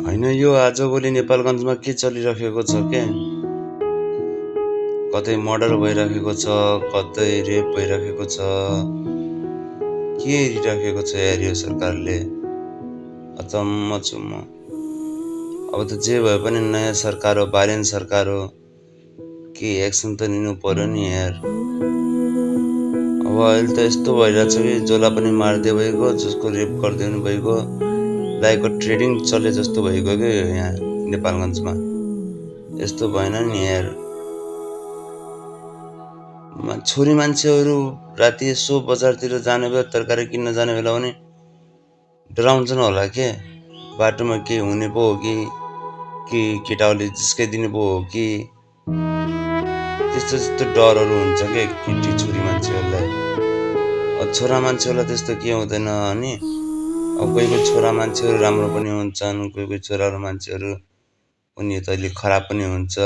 होइन, यो आजभोलि नेपालगञ्जमा के चलिराखेको छ के? कतै मर्डर भइराखेको छ, कतै रेप भइराखेको छ। के हेरिराखेको छ यार यो सरकारले? अचम्म छु म। अब त जे भए पनि नयाँ सरकार हो, बालेन सरकार हो, के एक्सन त लिनु पर्यो नि यार। अब अहिले त यस्तो भइरहेछ कि जसलाई पनि मारिदियो भइगयो, जसको रेप गरिदिनु भइगयो, लाइकको ट्रेडिङ चले जस्तो भइगयो क्या यहाँ नेपालगञ्जमा। यस्तो भएन नि यार। छोरी मान्छेहरू राति यसो बजारतिर जाने बेला, तरकारी किन्न जाने बेला पनि डराउँछन् होला के? बाटोमा के हुने पो हो कि केटाहरूले जिस्काइदिने पो हो कि, त्यस्तो डरहरू हुन्छ क्या केटी छोरी मान्छेहरूलाई। छोरा मान्छेहरूलाई त्यस्तो के हुँदैन नि। अब कोही छोरा मान्छेहरू राम्रो पनि हुन्छन्, कोही छोराहरू मान्छेहरू उनी त अलिक खराब पनि हुन्छ।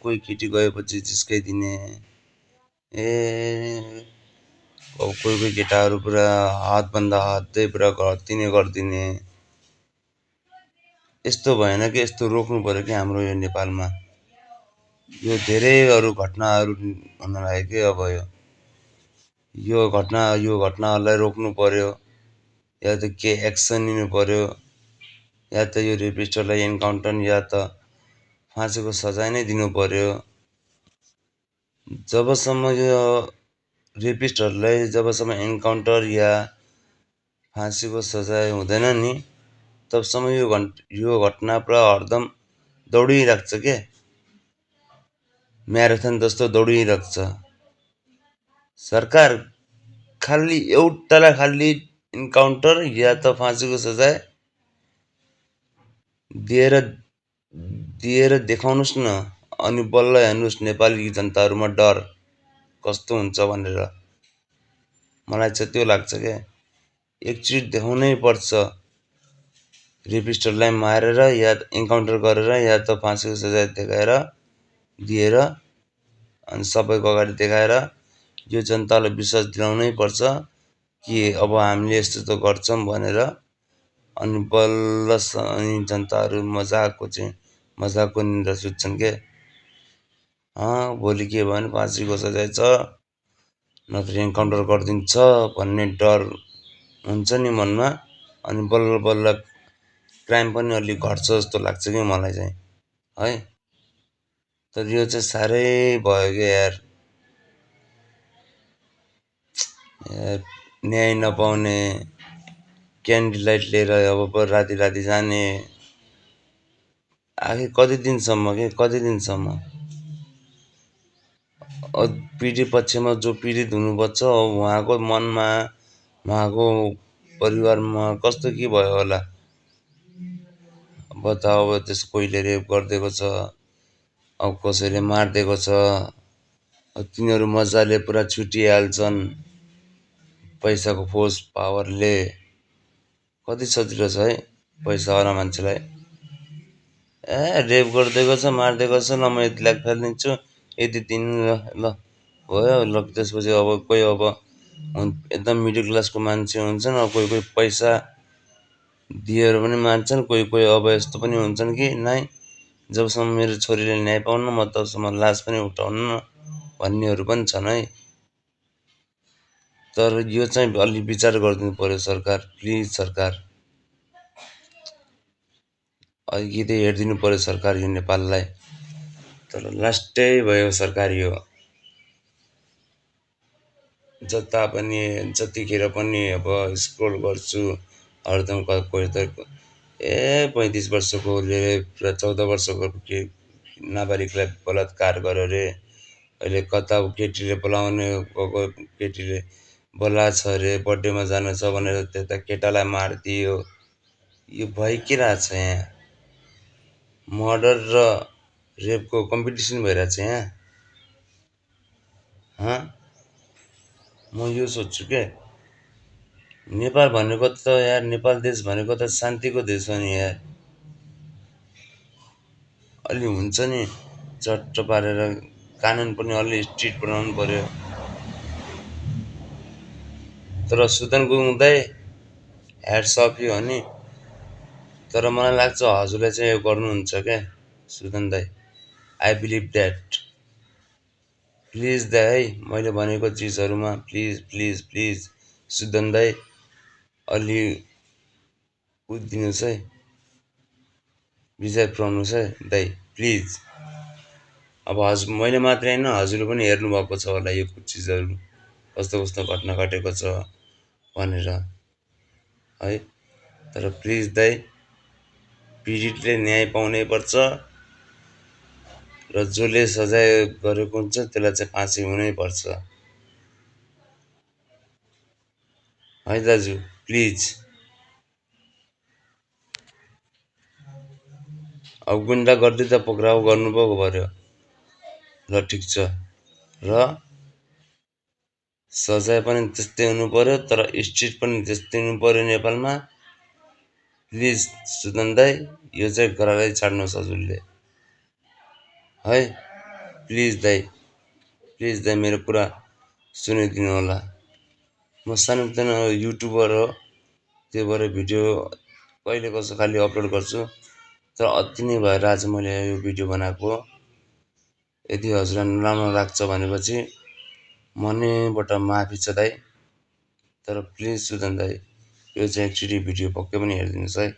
कोही केटी गएपछि जिस्काइदिने, अब कोही केटाहरू पुरा हातभन्दा हातै पुरा घटिने गरिदिने। यस्तो भएन कि यस्तो रोक्नु पर्यो कि हाम्रो यो नेपालमा। यो धेरै अरू घटनाहरू हुन लाग्यो कि अब यो घटनाहरूलाई रोक्नु पर्यो, या त के एक्सन लिनु पर्यो, या त यो रेपिस्टहरूलाई एन्काउन्टर या त फाँसीको सजाय नै दिनु पर्यो। जबसम्म यो रेपिस्टहरूलाई जबसम्म एन्काउन्टर या फाँसीको सजाय हुँदैन नि, तबसम्म यो घटना पुरा हरदम दौडिरहेको छ के, म्याराथन जस्तो दौडिरहेको छ। सरकार खालि एउटालाई खालि इन्काउन्टर या त फाँसीको सजाय दिएर देखाउनुहोस् न, अनि बल्ल हेर्नुहोस् नेपाली जनताहरूमा डर कस्तो हुन्छ भनेर। मलाई चाहिँ त्यो लाग्छ क्या। एकचोटि देखाउनै पर्छ, रेपिस्टहरूलाई मारेर या इन्काउन्टर गरेर या त फाँसीको सजाय दिएर अनि सबैको अगाडि देखाएर यो जनतालाई विश्वास दिलाउनै पर्छ कि अब हामीले यस्तो त गर्छौँ भनेर। अनि बल्ल अनि जनताहरू मजाको निन्द्रा सुत्छन् के। भोलि के भयो भने फाँसीको सजाय छ, नत्र इन्काउन्टर गरिदिन्छ भन्ने डर हुन्छ नि मनमा। अनि बल्ल क्राइम पनि अलिक घट्छ जस्तो लाग्छ कि मलाई चाहिँ है। तर यो चाहिँ साह्रै भयो क्या यार। न्याय नपाउने, क्यान्डल लाइट लिएर अब राति जाने, आखिर कति दिनसम्म पीडित पक्षमा जो पीडित हुनुपर्छ उहाँको मनमा, उहाँको परिवारमा कस्तो के भयो होला। बताऊ, अब त्यस कोहीले रेप गरिदिएको छ, अब कसैले मारिदिएको छ, तिनीहरू मजाले पुरा छुटिहाल्छन् पैसाको फोर्स पावरले। कति सजिलो छ है पैसावाला मान्छेलाई। रेप गरिदिएको छ, मारिदिएको छ, ल म यति लाख फालिदिन्छु, यति दिन ल भयो। ल त्यसपछि अब कोही एकदम मिडल क्लासको मान्छे हुन्छन्, अब कोही पैसा दिएर पनि मान्छन्, कोही अब यस्तो पनि हुन्छन् कि नाइ, जबसम्म मेरो छोरीले न्याय पाउन्न म तबसम्म लास पनि उठाउन्न भन्नेहरू पनि छन् है। तर यो चाहिँ अलि विचार गरिदिनु पर्यो सरकार, प्लिज सरकार अलिकति हेरिदिनु पर्यो सरकार यो नेपाललाई। तर लास्टै भयो सरकार यो। जतिखेर पनि अब स्क्रोल गर्छु हरदम कोही त 35 वर्षकोले 14 वर्षको नाबालिगलाई बलात्कार गर्यो रे, अहिले कता केटीले बोलाउने गएको केटीले बोलाछ अरे, बर्थडेमा जानु छ भनेर त्यता केटालाई मारिदियो। यो भइकिरहेछ यहाँ। मर्डर र रेपको कम्पिटिसन भइरहेछ यहाँ। म यो सोध्छु के, नेपाल भनेको त यार, नेपाल देश भनेको त शान्तिको देश हो नि यार। अलि हुन्छ नि चट्ट पारेर कानुन पनि अलि स्ट्रिक्ट बनाउनु पर्यो। तर सुदन गुरुङ दाइ ह्याट्स अफ यु हो नि, तर मलाई लाग्छ हजुरले चाहिँ यो गर्नुहुन्छ क्या सुदन दाई। I believe that. प्लिज दाई है, मैले भनेको चिजहरूमा प्लिज प्लिज प्लिज सुदन दाई अलि दिनुहोस् है, विजय पुऱ्याउनुहोस् है दाई प्लिज। अब हजुर मैले मात्रै होइन हजुरले पनि हेर्नुभएको छ होला यो चिजहरू कस्तो कस्तो घटना घटेको छ भनेर है। तर प्लिज दाई पीडितले न्याय पाउनै पर्छ र जसले सजाय गरेको हुन्छ त्यसलाई चाहिँ फाँसी हुनै पर्छ है दाजु प्लिज। अब गुन्डागर्दी त पक्राउ गर्नु पो पर्यो ल ठिक छ, र सजाय पनि त्यस्तै हुनु पर्यो, तर स्ट्रिट पनि त्यस्तै हुनु पर्यो नेपालमा। प्लिज सुदन दाई यो चाहिँ गरारै छाड्नुहोस् हजुरले है। प्लिज दाई मेरो कुरा सुनिदिनु होला। म सानोतिनो युट्युबर हो, त्यो भएर भिडियो कहिले कसो खालि अपलोड गर्छु, तर अति नै भएर आज मैले यो भिडियो बनाएको हो। यदि हजुरलाई नराम्रो लाग्छ भनेपछि मनैबाट माफी छ दाई। तर प्लिज सुदन दाई यो चाहिँ एकचोटि भिडियो पक्कै पनि हेरिदिनुहोस् है।